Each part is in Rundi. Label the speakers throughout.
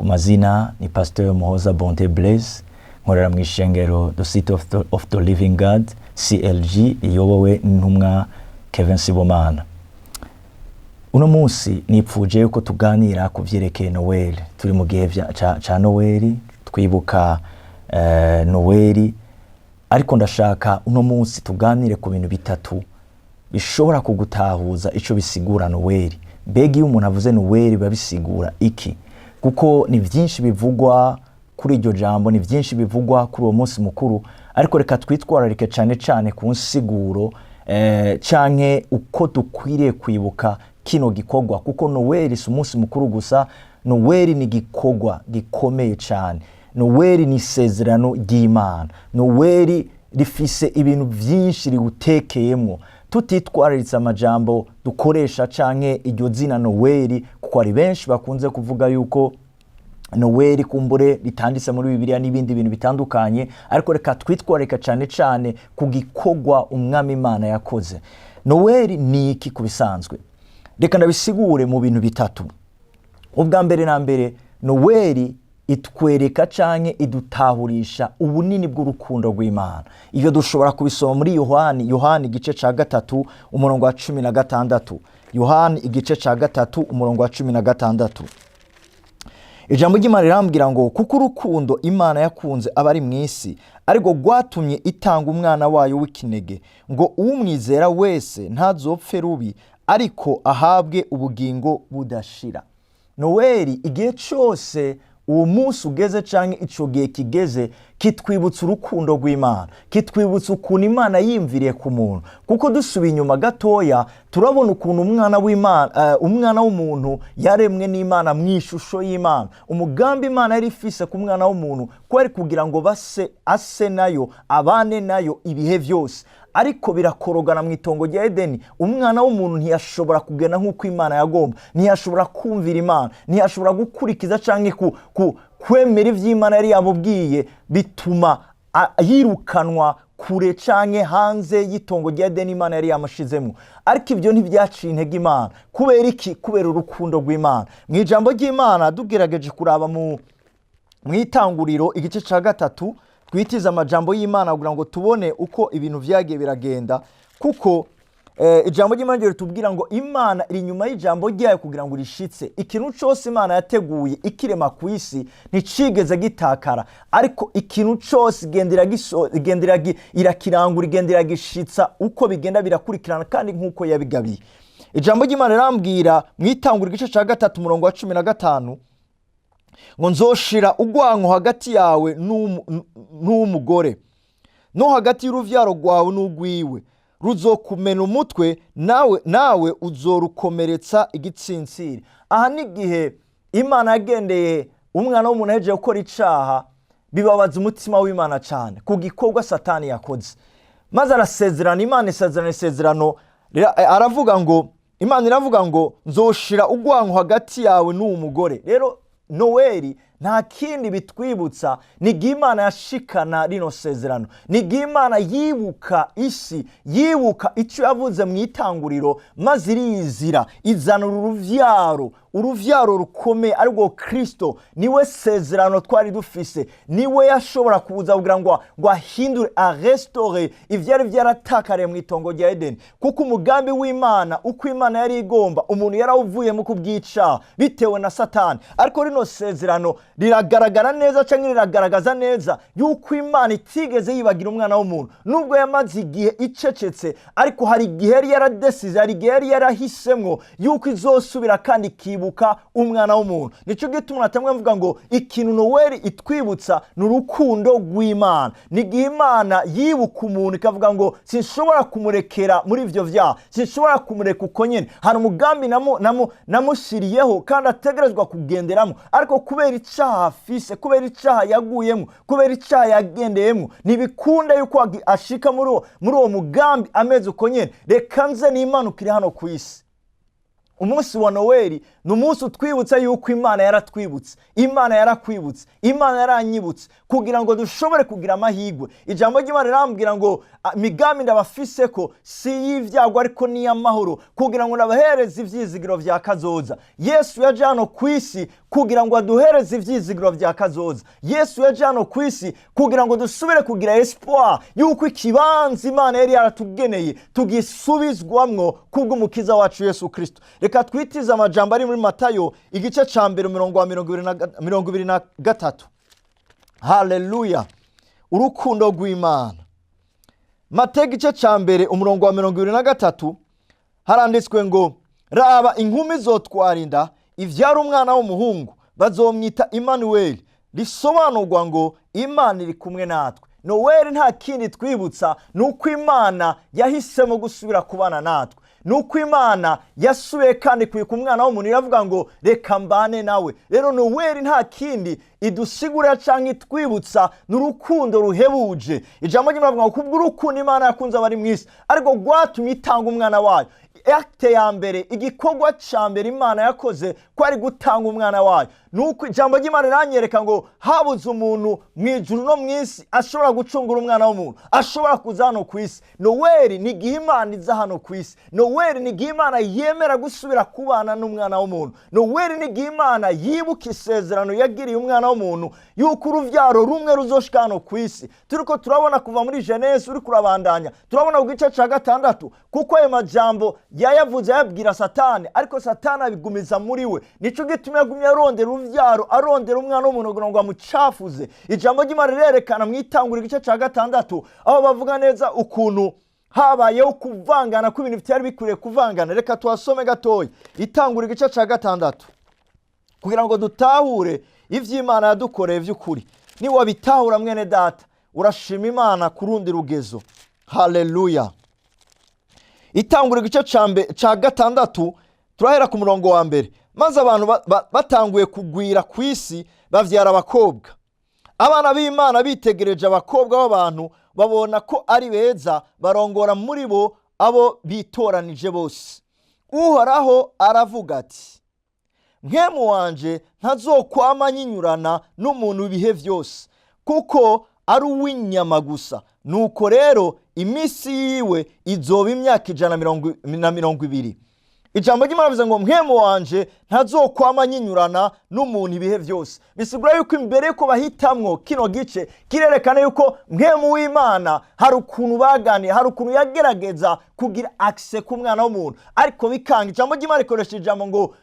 Speaker 1: Mazina ni Pasteur Muhoza Bonte Blaise, nkorera mu ishengero The City of the Living God CLG, iyobowe n'intumwa Kevin Sibomana. Uno munsi nipfuje yuko tuganira ku vyerekeye Noel. Turi mu gihe ca Noel, twibuka Noel, ariko ndashaka uno munsi tuganire ku bintu bitatu bishobora kugutahuza ico bisigura Noel. Mbega iyo umuntu avuze Noel biba bisigura iki? Kuko ni vyinshi bivugwa kuri iryo jambo, ni vyinshi bivugwa kuri uwo munsi mukuru, ariko reka twitwararike cane cane ku nsiguro canke uko dukwiriye kwibuka kino gikorwa, kuko Noel si umunsi mukuru gusa. Noel ni igikorwa gikomeye cane. Noel ni isezerano ry'Imana. Noel rifise ibintu vyinshi riwutekeyemwo. Tutitwararitse amajambo dukoresha canke iryo zina Noweli, kuko hari benshi bakunze kuvuga yuko Noweli kumbure ritanditse muri Bibiliya n'ibindi bintu bitandukanye, ariko reka twitwararika cane cane ku gikorwa Umwami Imana yakoze. Noweli ni iki ku bisanzwe? Reka ndabisigure mu bintu bitatu. Ubwa mbere na mbere, Noweli itwereka canke idutahurisha ubunini bw'urukundo rw'Imana. Ibyo dushobora kubisoma muri Yohani, Yohani igice ca 3, umurongo wa 16. Yohani igice ca 3, umurongo wa 16. Ijambo ry'Imana rirambwira ngo: "Kuko urukundo Imana yakunze abari mu isi ariko rwatumye itanga umwana wayo w'ikinege, ngo umwizera wese ntazopfe rubi, ariko ahabwe ubugingo budashira." Noweli, igihe cyose uwo munsi ugeze canke ico gihe kigeze, kitwibutsa urukundo rw'Imana, kitwibutsa ukuntu Imana yiyumviriye ku muntu. Kuko dusubiye inyuma gatoya, turabona ukuntu umwana w'Imana, umwana w'umuntu yaremwe n'Imana mu ishusho y'Imana. Umugambi Imana yari ifise ku mwana w'umuntu ko ari kugira ngo base ase nayo, abane nayo ibihe byose, ariko birakorogana mu itongo rya Edeni. Umwana w'umuntu ntiyashobora kugenda nk'uko Imana yagomba, ntiyashobora kumvira Imana, ntiyashobora gukurikiza cyangwa kwemera iby'Imana yari yamubwiye, bituma yirukanwa kure canke hanze y'itongo rya Edeni Imana yari yamushizemo. Ariko ibyo ntibyaciye intege Imana. Kubera iki? Kubera urukundo rw'Imana. Mu ijambo ry'Imana, tugerageje kuraba mu Itanguriro igice cya 3, twitize amajambo y'Imana kugira ngo tubone uko ibintu vyagiye biragenda, kuko ijambo ry'Imana ritubwira ngo Imana iri inyuma y'ijambo ryayo kugira ngo rishitse. Ikintu cyose Imana yateguye ikirema ku isi nticigeze gitakara, ariko ikintu cyose igenda irakirangura, igenda iragishitsa uko bigenda birakurikirana kandi nk'uko yabigabiye. Ijambo ry'Imana rirambwira mu Itangura igice cya 3, umurongo wa 15 ngo: "Nzoshira urwanko hagati yawe n'umugore, no hagati y'uruvyaro rwawe n'urwiwe. Ruzokumena umutwe, nawe uzorukomeretsa igitsintsiri." Aha ni igihe Imana yagendeye umwana w'umuntu ahejeje gukora icaha, bibabaza umutima w'Imana cyane ku gikorwa Satani yakoze, maze arasezerana. Imana isezerana isezerano, aravuga ngo, Imana iravuga ngo: "Nzoshira urwanko hagati yawe n'uwo mugore." Rero Noweli nta kindi bitwibutsa, ni igihe Imana yashikana rino sezerano, ni igihe Imana yibuka isi, yibuka icyo yavuze mu itanguriro, maze irizira izana uruvyaro, uruvyaro rukomeye, arirwo Kristo. Niwe sezerano twari dufise, niwe yashobora kuza kugira ngo ahindure, arestore ivyari vyaratakariye mu itongo rya Edeni. Kuko umugambi w'Imana, uko Imana yari igomba umuntu, yarawuvuyemo kubwicaha bitewe na Satani. Ariko rino sezerano riragaragara neza cyangwa riragaragaza neza yuko Imana itigeze yibagira umwana w'umuntu. Nubwo yamaze igihe icecetse, ariko hari igihe yari yaradesize, hari igihe yari yarahisemwo yuko izosubira kandi ikibuka umwana w'umuntu. Nicyo gituma natamwe mvuga ngo ikintu Noweli itwibutsa ni urukundo rw'Imana. Ni igihe Imana yibuka umuntu, ikavuga ngo: "Sinshobora kumurekera muri ivyo vyaha, sinshobora kumureka uko nyene. Hari umugambi namushyiriyeho kandi ategerezwa kugenderamo, ariko kubera icaha afise, kubera icaha yaguyemo, kubera icaha yagendeyemo, ntibikunda yuko ashika muri uwo mugambi ameze uko nyene. Reka nze nimanukire hano ku isi." Umunsi wa Noweli ni umunsi utwibutsa yuko Imana yaratwibutse, Imana yarakwibutse, Imana yaranyibutse kugira ngo dushobore kugira amahirwe. Ijambo ry'Imana rirambwira ngo
Speaker 2: Imigambi ndabafise ko si iy'ibyago, ariko ni iy'amahoro, kugira ngo ndabahereze ivyizigiro vya kazoza. Yesu yaje hano ku isi kugira ngo aduhereze ivyizigiro vya kazoza. Yesu yaje hano ku isi kugira ngo dusubire kugira espoir yuko ikibanza Imana yari yaratugeneye tugisubizwamwo kubw'Umukiza wacu Yesu Kristo. Reka twitize amajambo ari muri Matayo igice ca mbere, umurongo wa 23. Haleluya, urukundo rw'Imana! Matayo igice ca mbere, umurongo wa 23, haranditswe ngo: "Raba, inkumi izotwara inda, ivyara umwana w'umuhungu, bazomwita Imanuweli", risobanurwa ngo Imana iri kumwe natwe. Noweli nta kindi twibutsa, ni uko Imana yahisemo gusubira kubana natwe, ni uko Imana yasubiye kandi kwika umwana w'umuntu, iravuga ngo: "Reka mbane nawe." Rero Noweli nta kindi idusigurira cyangwa itwibutsa, ni urukundo ruhebuje. Ijambo ry'Imana rivuga ngo kubw'urukundo Imana yakunze abari mu isi, ariko rwatumye itanga umwana wayo. Acte ya mbere, igikorwa cya mbere Imana yakoze ko ari gutanga umwana wayo. Nuko ijambo ry'Imana riranyereka ngo habuze umuntu mu ijuru no mu isi ashobora gucungura umwana w'umuntu, ashobora kuza hano ku isi. Noweli ni igihe Imana iza hano ku isi. Noweli ni igihe Imana yemera gusubira kubana n'umwana w'umuntu. Noweli ni igihe Imana yibuka isezerano yagiriye umwana w'umuntu yuko urubyaro rumwe ruzoshika hano ku isi. Turiko turabona kuva muri Genèse, uri kurabandanya, turabona ku gice cya gatandatu, kuko ayo majambo yayavuze ayabwira Satani, ariko Satani abigumiza muri we. Nico gituma yagumye arondera uruvyaro, arondera umwana w'umuntu kugira ngo amucafuze. Ijambo ry'Imana rirerekana mu Itangura igice cya gatandatu, aho bavuga neza ukuntu habayeho kuvangana kw'ibintu bitari bikwiriye kuvangana. Reka tuhasome gatoya, Itangura igice cya gatandatu, kugira ngo dutahure ivy'Imana yadukoreye by'ukuri. Niwabitahura, mwene data, urashima Imana ku rundi rugezo. Haleluya! Itangura igice ca gatandatu, turahera ku murongo wa mbere. Maze abantu batanguye kugwira ku isi, bavyara abakobwa. Abana b'Imana bitegereje abakobwa b'abantu, babona ko ari beza, barongora muri bo abo bitoranije bose. Uhoraho aravuga ati: "Mpwemu wanje ntazokwama nyinyurana n'umuntu ibihe byose, kuko ari uw'inyama gusa. Nuko rero iminsi yiwe izoba imyaka 120." Ijambo ry'Imana rivuze ngo: "Mpwemu wanje ntazokwama nyinyurana n'umuntu ibihe byose." Bisigura yuko imbere yuko bahitamwo, kino gice kirerekana yuko Mpwemu w'Imana hari ukuntu baganiye, hari ukuntu yagerageza kugira accès ku mwana w'umuntu, ariko bikanga. Ijambo ry'Imana rikoresha ijambo ngo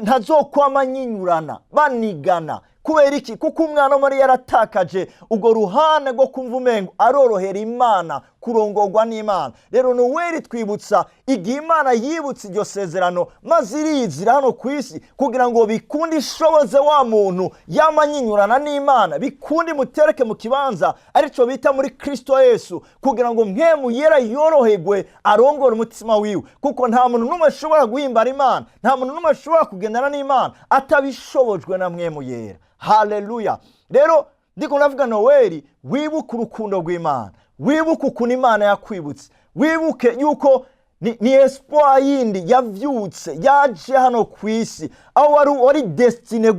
Speaker 2: ntazokwama nyinyurana, banigana. Kubera iki? Kuko umwana w'umuntu yaratakaje ubwo ruhande rwo kumva umengo arorohera Imana, kurongorwa n'Imana. Rero Noweli twibutsa igihe Imana yibutse iryo sezerano, maze irizira hano ku isi kugira ngo bikunde ishoboze wa muntu yama nyinyurana n'Imana, bikunde imutereke mu kibanza aricyo bita muri Kristo Yesu, kugira ngo Mpwemu Yera yoroherwe arongore umutima wiwe. Kuko nta muntu n'umwe ashobora guhimbara Imana, nta muntu n'umwe ashobora kugendana n'Imana atabishobojwe na Mpwemu Yera. Haleluya! Rero ndiko ndavuga Noweli, wibuke urukundo rw'Imana, wibuke ukuntu Imana yakwibutse, wibuke yuko ni espoir yindi yavyutse, yaje hano ku isi, aho wari destiné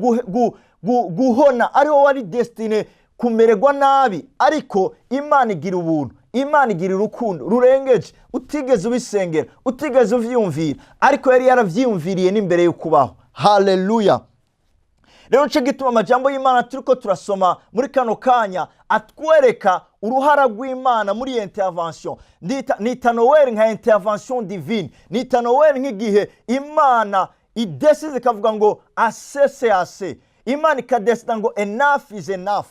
Speaker 2: guhona, ariho wari destiné kumererwa nabi. Ariko Imana igira ubuntu, Imana igira urukundo rurengeje, utigeze ubisengera, utigeze uvyiyumvira, ariko yari yaravyiyumviriye n'imbere yo kubaho. Haleluya! Rero nico gituma amajambo y'Imana turiko turasoma muri kano kanya atwereka uruhara rw'Imana muri iyi intervention. Nita Noweli nka intervention divine, nita Noweli nk'igihe Imana idesize ikavuga ngo assez, assez. Imana ikadesida ngo enough is enough.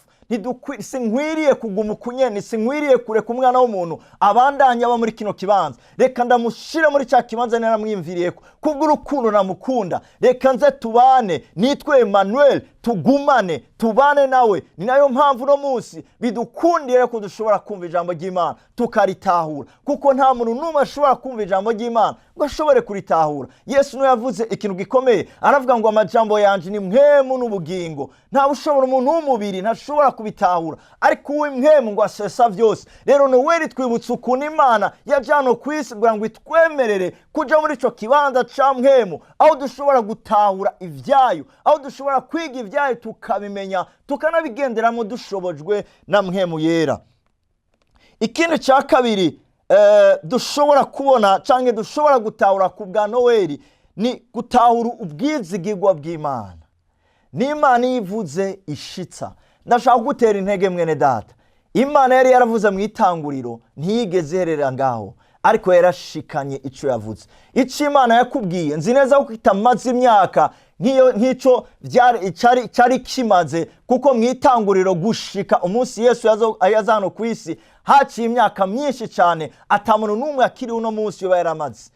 Speaker 2: Sinkwiriye kuguma ukunyene, sinkwiriye kureka umwana w'umuntu abandanya aba muri kino kibanza. Reka ndamushire muri cya kibanza naramwiyumviriyeko kubw'urukundo namukunda. Reka nze tubane, nitwe Emmanuel, tugumane, tubane nawe. Ni nayo mpamvu uno munsi bidukundire ko dushobora kumva ijambo ry'Imana tukaritahura, kuko nta muntu n'umwe ashobora kumva ijambo ry'Imana ngo ashobore kuritahura. Yesu niwe yavuze ikintu gikomeye, aravuga ngo: "Amajambo yanje ni mpwemu n'ubugingo." Ntawe ushobora, umuntu w'umubiri ntashobora kubitahura, ariko uw'impwemu ngo asesa byose. Rero Noweli twibutsa ukuntu Imana yaje hano ku isi kugira ngo itwemerere kuja muri ico kibanza ca mpwemu, aho dushobora gutahura ivyayo, aho dushobora kwiga ivyayo, tukabimenya, tukanabigenderamo dushobojwe na Mpwemu Yera. Ikindi cya kabiri dushobora kubona cyangwa dushobora gutahura ku bwa Noweli ni gutahura ubwizigirwa bw'Imana. N'Imana iyo ivuze ishitsa. Ndashaka kugutera intege, mwene data. Imana yari yaravuze mu itanguriro, ntiyigeze iherera ngaho, ariko yarashikanye icyo yavuze. Icyo Imana yakubwiye, nzi neza ko itamaze imyaka nk'iyo, nk'icyo cyari kimaze, kuko mu itanguriro gushika umunsi Yesu yaza hano ku isi haciye imyaka myinshi cyane, atamuntu n'umwe akiri uno munsi yoba yaramaze.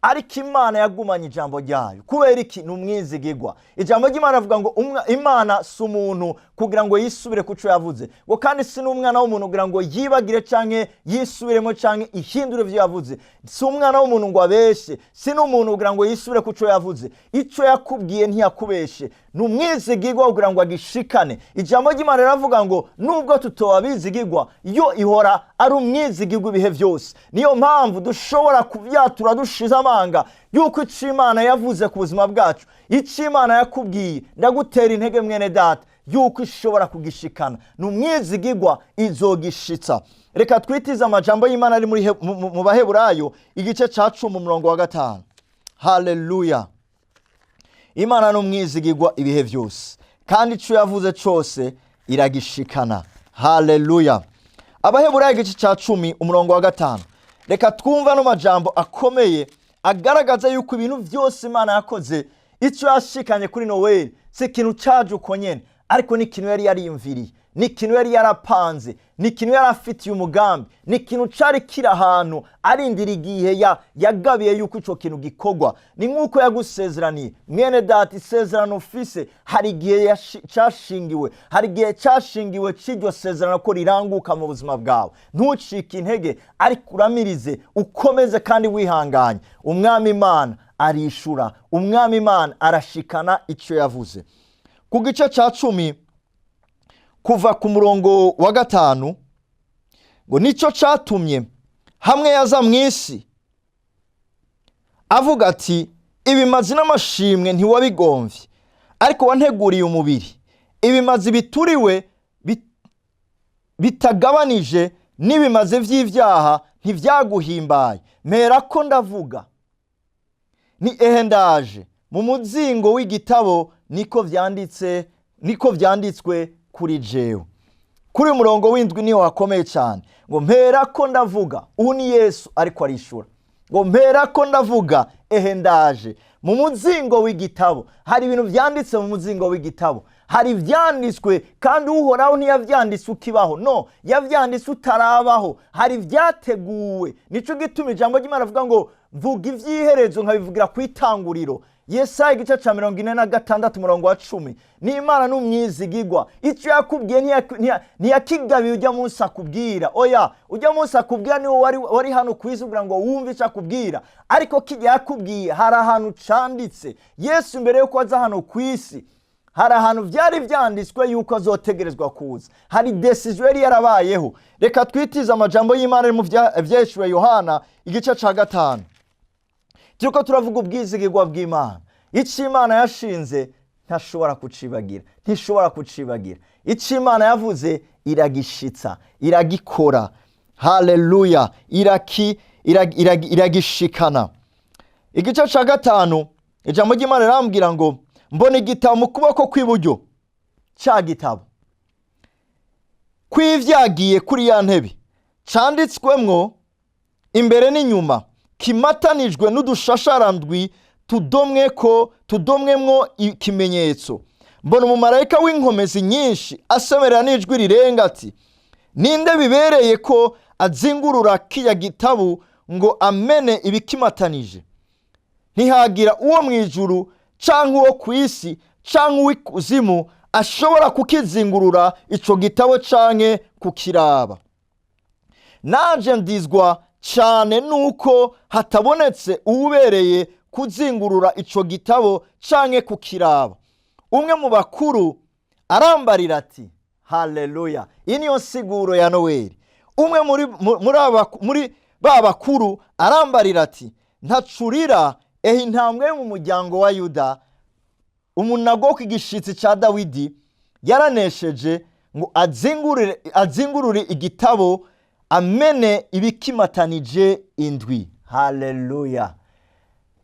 Speaker 2: Ariko Imana yagumanye ijambo ryayo. Kubera iki? Ni umwizigirwa. Ijambo ry'Imana rivuga ngo Imana si umuntu kugira ngo yisubire ku cyo yavuze, ngo kandi si n'umwana w'umuntu kugira ngo yibagire canke yisubiremo canke ihindure ibyo yavuze. Si umwana w'umuntu ngo abeshe, si n'umuntu kugira ngo yisubire ku cyo yavuze. Icyo yakubwiye ntiyakubeshe, ni umwizigirwa kugira ngo agishikane. Ijambo ry'Imana riravuga ngo nubwo tutoba abizigirwa, yo ihora ari umwizigirwa ibihe byose. Niyo mpamvu dushobora kubyatura dushize amanga yuko icyo Imana yavuze ku buzima bwacu, icyo Imana yakubwiye, ndagutera intege, mwene data, yuko ishobora kugishikana. Ni umwizigirwa, izogishitsa. Reka twitize amajambo y'Imana ari mu Baheburayo igice cya 10, umurongo wa 5. Haleluya! Imana ni umwizigirwa ibihe byose, kandi icyo yavuze cyose iragishikana. Haleluya! Abaheburayo igice cya 10, umurongo wa 5. Reka twumve ano majambo akomeye agaragaza yuko ibintu byose Imana yakoze, icyo yashikanye kuri Noweli, si ikintu cyaje uko nyene, ariko ni ikintu yari yariyumviriye, ni ikintu yari yarapanze, ni ikintu yari afitiye umugambi, ni ikintu cari kiri ahantu arindira igihe yagabiye yuko ico kintu gikorwa. Ni nk'uko yagusezeraniye, mwene data. Isezerano ufise, hari igihe cashingiwe, hari igihe cashingiwe c'iryo sezerano ko riranguka mu buzima bwawe. Ntucike intege, ariko uramirize, ukomeze kandi wihanganye. Umwami Imana arishura, Umwami Imana arashikana icyo yavuze. Ku gice ca 10, kuva ku murongo wa 5, ngo nicyo catumye hamwe yaza mu isi avuga ati: "Ibimazi n'amashimwe ntiwabigomvye, ariko wanteguriye umubiri. Ibimazi bituriwe bitagabanije n'ibimazi vy'ivyaha ntivyaguhimbaye. Mpera ko ndavuga ni ehe ndaje, mu muzingo w'igitabo niko vyanditse, niko vyanditswe kuri jewe." Kuri uyu murongo w'indwi niho hakomeye cyane, ngo mpera ko ndavuga. Ubu ni Yesu ariko arishura, ngo mpera ko ndavuga, ehe ndaje, mu muzingo w'igitabo. Hari ibintu vyanditse mu muzingo w'igitabo, hari ivyanditswe, kandi Uhoraho ntiyavyanditse ukibaho, no yavyanditse utarabaho. Hari ibyateguwe. Nico gituma ijambo ry'Imana avuga ngo mvuga ivy'iherezo nkabivugira ku itanguriro. Yesaya igice ca 46, umurongo wa 10. Ni Imana n'umwizigigwa. Icyo yakubwiye ntiyakigabiye ujya munsi akubwira. Oya, ujya munsi akubwira niwo wari hano ku isi kugira ngo wumve icyo akubwira, ariko kijya yakubwiye hari ahantu canditse. Yesu mbere yuko aza hano ku isi, hari ahantu byari byanditswe yuko azotegerezwa kuza, hari décision yari yarabayeho. Reka twitize amajambo y'Imana ari mu Vyahishuriwe Yohana igice ca 5. Turiko turavuga ubwizigirwa bw'Imana. Icyo Imana yashinze ntashobora kucibagira, ntishobora kucibagira. Icyo Imana yavuze iragishitsa, iragikora. Haleluya! Iragishikana. Igice ca 5, ijambo ry'Imana rirambwira ngo mbona igitabo mu kuboko kw'iburyo cya gitabo kw'ivyagiye kuri ya ntebe, canditswemwo imbere n'inyuma, kimatanijwe n'udushasharandwi tudomweko, tudomwemwo ikimenyetso. Mbona umumarayika w'inkomezi nyinshi asemerera n'ijwi rirenga ati: "Ninde bibereye ko azingurura kiya gitabu ngo amene ibikimatanije?" Ntihagira uwo mu ijuru canke uwo ku isi canke uw'ikuzimu ashobora kukizingurura ico gitabo canke kukiraba. Nanje ndizwa cane nuko hatabonetse uwubereye kuzingurura ico gitabo canke kukiraba. Umwe mu bakuru arambarira ati, haleluya, iyi niyo nsiguro ya Noweli. Umwe muri ba bakuru arambarira ati: "Ntacurira, ehe intambwe yo mu muryango wa Yuda, umunago ku igishitsi ca Dawidi, yaranesheje ngo azingurure igitabo." Amene ibikimatanije indwi. Haleluya!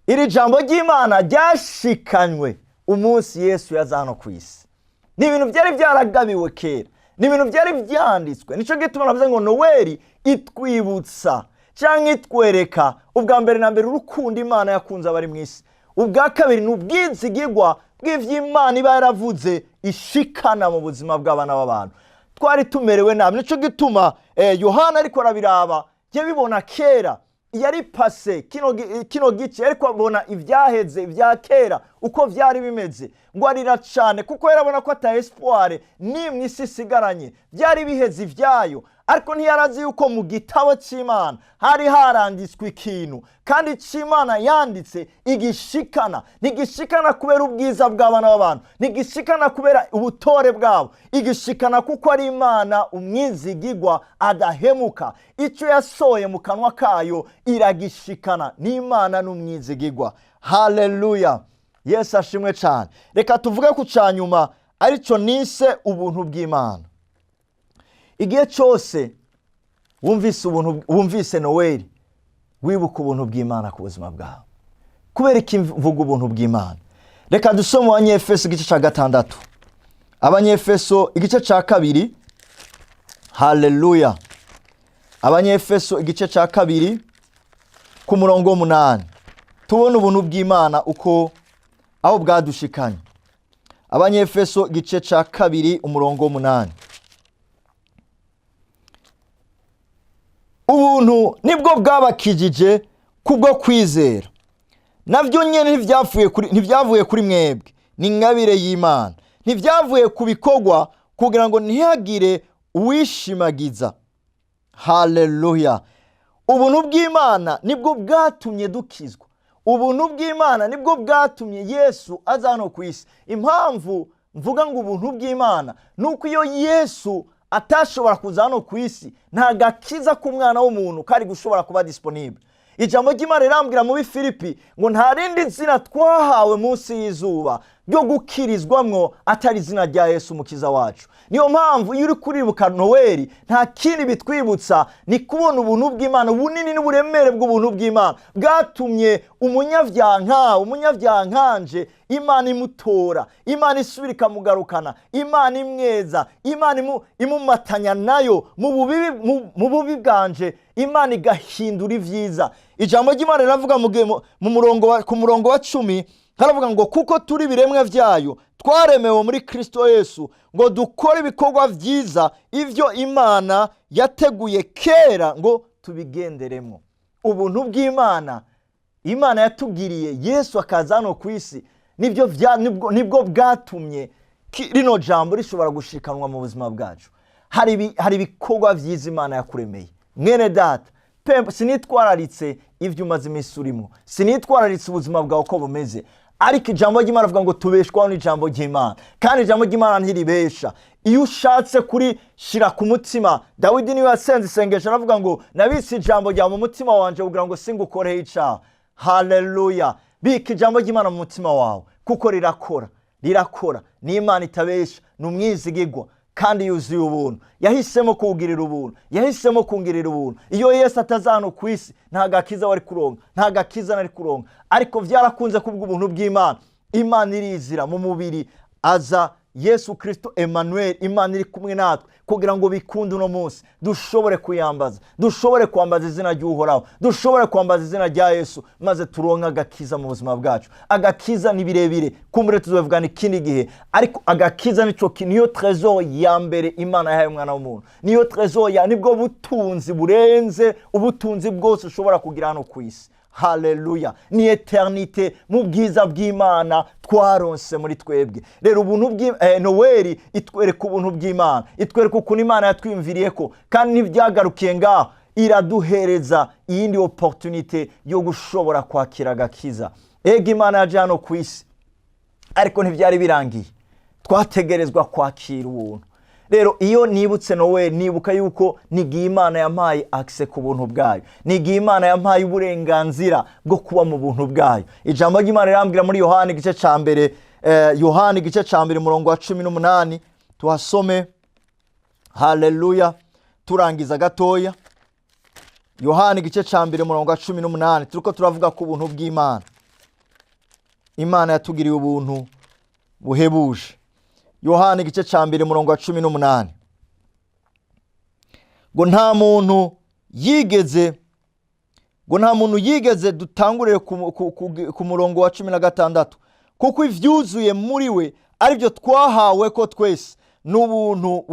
Speaker 2: Iri jambo ry'Imana ryashikanywe umunsi Yesu yaza hano ku isi. Ni ibintu byari byaragabiwe kera, ni ibintu byari byanditswe. Nicyo gituma navuze ngo Noweli itwibutsa cyangwa itwereka ubwa mbere na mbere urukundo Imana yakunze abari mu isi. Ubwa kabiri ni ubwizigigwa bw'iby'Imana iba yaravuze ishikana mu buzima bw'abana b'abantu. Twari tumerewe nabi. Nicyo gituma Yohana ariko arabiraba, yabibona kera, yari passé kino gice, ariko abona ibyaheze, ibya kera uko byari bimeze, ngo arira cyane kuko yarabona ko ata espoir n'imwe isi isigaranye, byari biheze ibyayo. Ariko ntiyarazi yuko mu gitabo cy'Imana hari haranditswe ikintu, kandi cy'Imana yanditse igishikana. Ntigishikana kubera ubwiza bw'abana b'abantu, ntigishikana kubera ubutore bwabo, igishikana kuko ari Imana umwizigigwa adahemuka. Icyo yasohoye mu kanwa kayo iragishikana. N'Imana n'umwizigigwa. Haleluya! Yesu ashimwe cyane. Reka tuvuge ku cya nyuma, aricyo nise ubuntu bw'Imana. Igihe cyose wumvise ubuntu, wumvise Noweli, wibuka ubuntu bw'Imana ku buzima bwawe. Kubera iki mvuga ubuntu bw'Imana? Reka dusome mu Banyefeso igice cya 6, Abanyefeso igice cya 2. Haleluya! Abanyefeso igice cya 2 ku murongo w'8, tubona ubuntu bw'Imana uko aho bwadushikanye. Abanyefeso igice cya 2, umurongo w'8: "Ubuntu nibwo bwabakijije kubwo kwizera, nabyo nyine ntibyavuye kuri mwebwe, ni ingabire y'Imana. Ntibyavuye ku bikorwa, kugira ngo ntihagire uwishimagiza." Haleluya! Ubuntu bw'Imana nibwo bwatumye dukizwa. Ubuntu bw'Imana nibwo bwatumye Yesu aza hano ku isi. Impamvu mvuga ngo ubuntu bw'Imana ni uko iyo Yesu atashobora kuza hano ku isi, nta gakiza k'umwana w'umuntu kari gushobora kuba disponible. Ijambo ry'Imana rirambwira muri Filipi ngo nta rindi zina twahawe munsi y'izuba ryo gukirizwamwo atari izina rya Yesu Umukiza wacu. Niyo mpamvu iyo uri kuribuka Noweli, nta kindi bitwibutsa, ni kubona ubuntu bw'Imana, ubunini n'uburemere bw'ubuntu bw'Imana bwatumye umunyabyaha nkawe, umunyabyaha nkanje, Imana imutora, Imana isubira ikamugarukana, Imana imweza, Imana imumatanya nayo mu bubi bwanje, Imana igahindura ibyiza. Ijambo ry'Imana riravuga mu murongo ku murongo wa 10, haravuga ngo: "Kuko turi ibiremwa byayo, twaremewe muri Kristo Yesu ngo dukore ibikorwa byiza, ibyo Imana yateguye kera ngo tubigenderemo." Ubuntu bw'Imana, Imana yatugiriye Yesu akaza hano ku isi, nibwo bwatumye rino jambo rishobora gushikanwa mu buzima bwacu. Hari ibikorwa byiza Imana yakuremeye, mwene data. Sinitwararitse ibyo umaze iminsi urimo, sinitwararitse ubuzima bwawe uko bumeze, ariko ijambo ry'Imana avuga ngo tubeshwaho n'ijambo ry'Imana, kandi ijambo ry'Imana ntiribesha. Iyo ushatse kurishira ku mutima, Dawidi niwe yasenze isengesho aravuga ngo: "Nabitse ijambo ryawe mu mutima wanje kugira ngo singukoreho icaha." Haleluya! Bika ijambo ry'Imana mu mutima wawe kuko rirakora, rirakora. Ni Imana itabesha, ni umwizigigwa kandi yuzuye ubuntu. Yahisemo kuwugirira ubuntu, yahisemo kungirira ubuntu. Iyo Yesu ataza hano ku isi, nta gakiza wari kuronka, nta gakiza nari kuronka, ariko byarakunze kubw'ubuntu bw'Imana. Imana irizira mu mubiri, aza Yesu Kirisito Emmanuel, Imana iri kumwe natwe, kugira ngo bikunde uno munsi dushobore kuyambaza, dushobore kwambaza izina ry'Uhoraho, dushobore kwambaza izina rya Yesu, maze turonke agakiza mu buzima bwacu. Agakiza ni birebire, kumbure tuzabivugana ikindi gihe, ariko agakiza niyo trésor ya mbere Imana yahaye umwana w'umuntu. Niyo trésor ya nibwo butunzi burenze ubutunzi bwose ushobora kugira hano ku isi. Haleluya! Ni éternité mu bwiza bw'Imana twaronse muri twebwe. Rero ubuntu Noweli itwereka ubuntu bw'Imana, itwereka ukuntu Imana yatwiyumviriye ko, kandi ntibyagarukiye ngaho, iraduhereza iyindi opportunité yo gushobora kwakira agakiza. Ega Imana yaje hano ku isi, ariko ntibyari birangiye, twategerezwa kwakira ubuntu. Rero iyo nibutse Noweli, nibuka yuko nigiye Imana yampaye accès ku buntu bwayo, nigiye Imana yampaye uburenganzira bwo kuba mu buntu bwayo. Ijambo ry'Imana rirambwira muri Yohani igice cya 1, Yohani igice cya 1, umurongo wa 18, tuhasome. Haleluya! Turangiza gatoya. Yohani igice cya 1 umurongo wa 18. Turiko turavuga ku buntu bw'Imana. Imana yatugiriye ubuntu buhebuje. Yohani igice cya 1 umurongo wa 18, ngo nta muntu yigeze, ngo nta muntu yigeze. Dutangurire ku murongo wa 16: "Kuko ivyuzuye muri we aribyo twahawe ko twese, n'ubuntu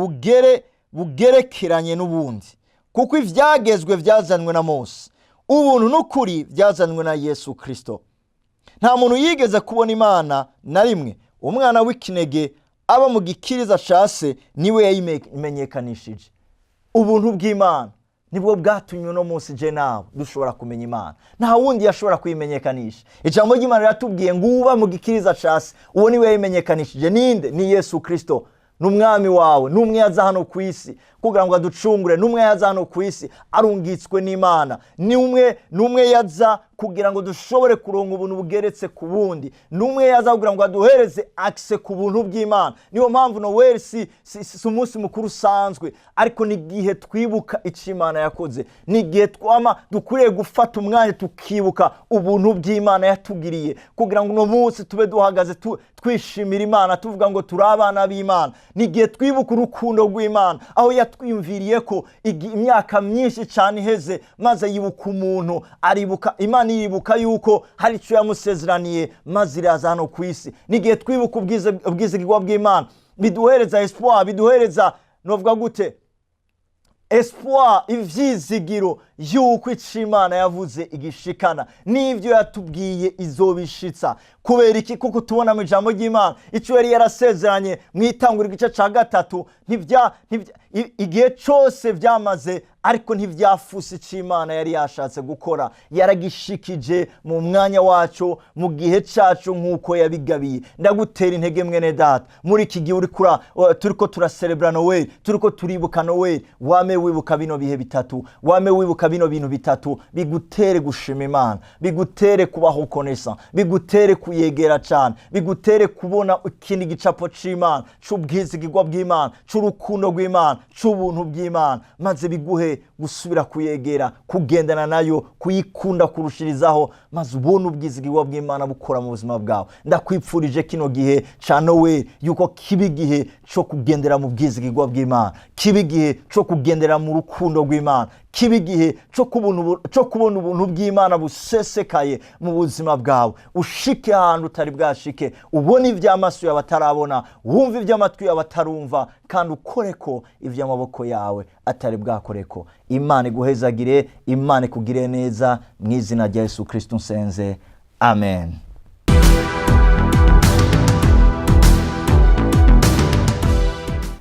Speaker 2: bugerekeranye n'ubundi. Kuko ivyagezwe vyazanywe na Mose, ubuntu n'ukuri byazanywe na Yesu Kristo. Nta muntu yigeze kubona Imana na rimwe. Umwana w'ikinege aba mu gikiriza ca Se niwe yayimenyekanishije." Ubuntu bw'Imana nibwo bwatumye uno munsi je nawe dushobora kumenya Imana. Nta wundi yashobora kuyimenyekanisha. Ijambo ry'Imana riratubwiye ngo uba mu gikiriza ca Se, uwo niwe yayimenyekanishije. Ninde? Ni Yesu Kristo, ni umwami wawe, n'umwe yaza hano ku isi kugira ngo aducungure, n'umwe yaza hano ku isi arungitswe n'Imana, ni umwe, n'umwe yaza kugira ngo dushobore kuronka ubuntu bugeretse ku bundi, n'umwe yaza kugira ngo aduhereze accès ku buntu bw'Imana. Niyo mpamvu Noweli si umunsi mukuru usanzwe, ariko ni igihe twibuka icyo Imana yakoze, ni igihe twama dukwiriye gufata umwanya tukibuka ubuntu bw'Imana yatugiriye, kugira ngo uno munsi tube duhagaze twishimira Imana, tuvuga ngo turi abana b'Imana. Ni igihe twibuka urukundo rw'Imana, aho yatwiyumviriye ko imyaka myinshi cyane iheze, maze yibuka umuntu, aribuka Imana, yibuka yuko hari icyo yamusezeraniye, maze iraza hano ku isi. Ni igihe twibuka ubwizigirwa bw'Imana, biduhereza espoir, biduhereza, novuga gute, espoir, ivyizigiro yuko ico Imana yavuze igishikana, n'ivyo yatubwiye izobishitsa. Kubera iki? Kuko tubona mu ijambo ry'Imana ico yari yarasezeranye mu Itangura igice ca 3. Igihe cose vyamaze, ariko ntivyafuse ico Imana yari yashatse gukora. Yaragishikije mu mwanya waco, mu gihe caco, nk'uko yabigabiye. Ndagutera intege, mwene data, muri iki gihe turiko turaserebura Noweli, turiko turibuka Noweli, wame wibuka bino bihe bitatu, wame wibuka bino bintu bitatu, bigutere gushima Imana, bigutere kubaho reconnaissant, bigutere kuyegera cyane, bigutere kubona ikindi gicapo c'Imana, c'ubwizigirwa bw'Imana, c'urukundo rw'Imana, c'ubuntu bw'Imana, maze biguhe gusubira kuyegera, kugendana nayo, kuyikunda kurushirizaho, maze ubone ubwizigirwa bw'Imana bukora mu buzima bwawe. Ndakwipfurije kino gihe ca Noweli yuko kiba igihe co kugendera mu bwizigirwa bw'Imana, kiba igihe co kugendera mu rukundo rw'Imana, kiba igihe co kubona ubuntu bw'Imana busesekaye mu buzima bwawe, ushike ahantu utari bwashike, ubone iby'amaso yawe atarabona, wumve iby'amatwi yawe atarumva, kandi ukore ko iby'amaboko yawe atari bwakore ko. Imana iguhezagire, Imana ikugire neza. Mu izina rya Yesu Kristo nsenze, amen.